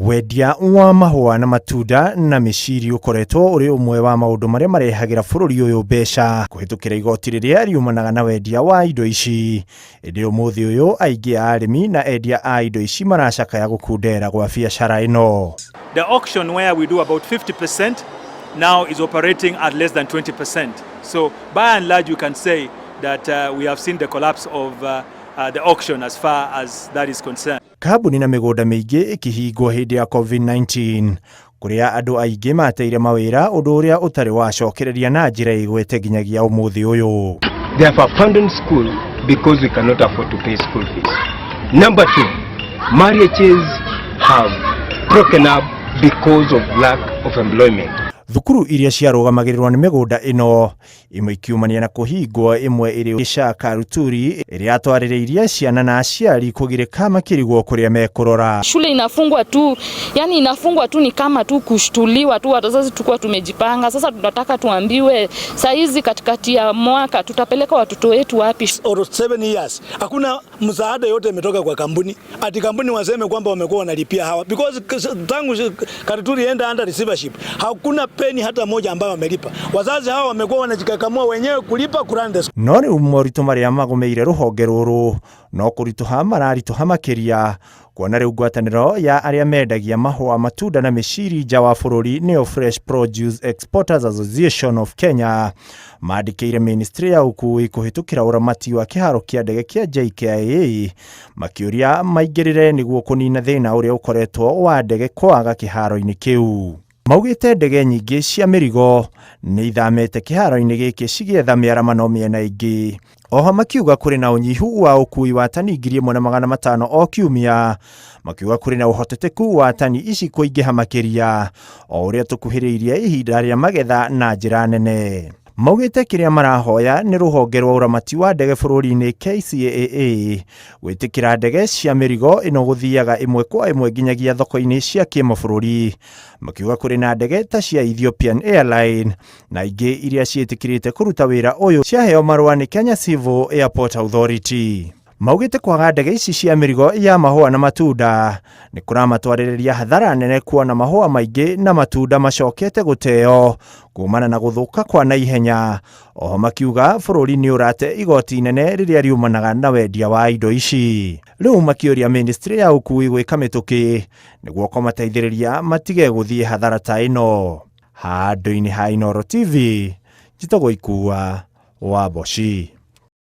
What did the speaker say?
Wendia wa mahũa na matunda na mĩciri ũkoretwo ũrĩ ũmwe wa maũndũ marĩa marehagĩra bũrũri ũyũ mbeca kũhĩtũkĩra igoti rĩrĩa riumanaga na wendia wa indo ici. Ĩndĩ ũmũthĩ ũyũ aingĩ a arĩmi na endia a indo ici maracakaya gũkundera gwa biacara ĩno. The auction where we do about 50% now is operating at less than 20%. So by and large you can say that we have seen the collapse of the auction as far as that is concerned. Kambuni na mĩgũnda mĩingĩ ĩkĩhingwo hĩndĩ ya COVID-19 kũrĩa andũ aingĩ mateire mawĩra, ũndũ ũrĩa ũtarĩ wacokereria na njĩra ĩgwete nginyagia ũmũthĩ ũyũ. They have abandoned school because we cannot afford to pay school fees. Number two, marriages have broken up because of lack of employment. Thukuru iria ciarũgamagĩrĩrwo nĩ mĩgũnda ĩno imwe ikiumania na kũhingwo, ĩmwe ĩrĩ gĩca Karuturi ĩrĩa yatwarĩrĩirie ciana na aciari kũgirĩka makĩrigwo kũrĩa mekũrora. Shule inafungwa tu, yani inafungwa tu, ni kama tu kushtuliwa tu. Wazazi tulikuwa tumejipanga, sasa tunataka tuambiwe saa hizi katikati ya mwaka tutapeleka watoto wetu wapi? Or 7 years hakuna msaada yote imetoka kwa kampuni, ati kampuni waseme kwamba wamekuwa wanalipia hawa, because tangu Karuturi enda under receivership hakuna peni hata moja ambayo wamelipa. Wazazi hawa wamekuwa wanajikakamua wenyewe kulipa kurun the No rĩu moritũ marĩa magũmĩire rũhonge rũrũ no kũritũha mararitũha makĩria, kuona rĩu ngwatanĩro ya arĩa mendagia mahũa, matunda na mĩciri nja wa bũrũri, nĩyo Fresh Produce Exporters Association of Kenya, mandĩkĩire ministry ya ũkui kũhĩtũkĩra ũramati wa kĩharo kĩa ndege kĩa JKIA makĩũria maingĩrĩre nĩguo kũnina thĩna ũrĩa ũkoretwo wa ndege kwaga kĩharo-inĩ kĩu. Maugĩte ndege nyingĩ cia mĩrigo nĩ ithamĩte kĩharo-inĩ gĩkĩ cigĩetha mĩaramano mĩena ĩngĩ. Oho makiuga kũrĩ na ũnyihu wa ũkui wa tani 1500 o kiumia, makiuga kũrĩ na ũhotekeku wa tani ici kũingĩha makĩria o ũrĩa tũkuhĩrĩirie ihinda rĩa magetha na njĩra nene. Maugĩte kĩrĩa marahoya nĩ rũhonge rwa ũramati wa ndege bũrũri-inĩ KCAA gwĩtĩkĩra ndege cia mĩrigo ĩno gũthiaga ĩmwe kwa ĩmwe nginyagia thoko-inĩ cia kĩmabũrũri, makiuga kũrĩ na ndege ta cia Ethiopian Airline na ingĩ iria ciĩtĩkĩrĩte kũruta wĩra ũyũ ciaheo marũa nĩ Kenya Civil Airport Authority. Maugĩte kwaga ndege ici cia mĩrigo ya mahũa na matunda nĩ kũramatwarĩrĩria hathara nene, kuona mahũa maingĩ na matunda macokete gũteo kumana na gũthũka kwa naihenya. Oho makiuga bũrũri nĩ ũrate igoti inene rĩrĩa riumanaga na wendia wa indo ici. Rĩu makĩũria ministry ya ũkui gwĩka mĩtũkĩ nĩguo kũmateithĩrĩria matige gũthiĩ hathara ta ĩno. Handũ-inĩ ha Inooro TV, njĩtagwo Ikua wa Boshi.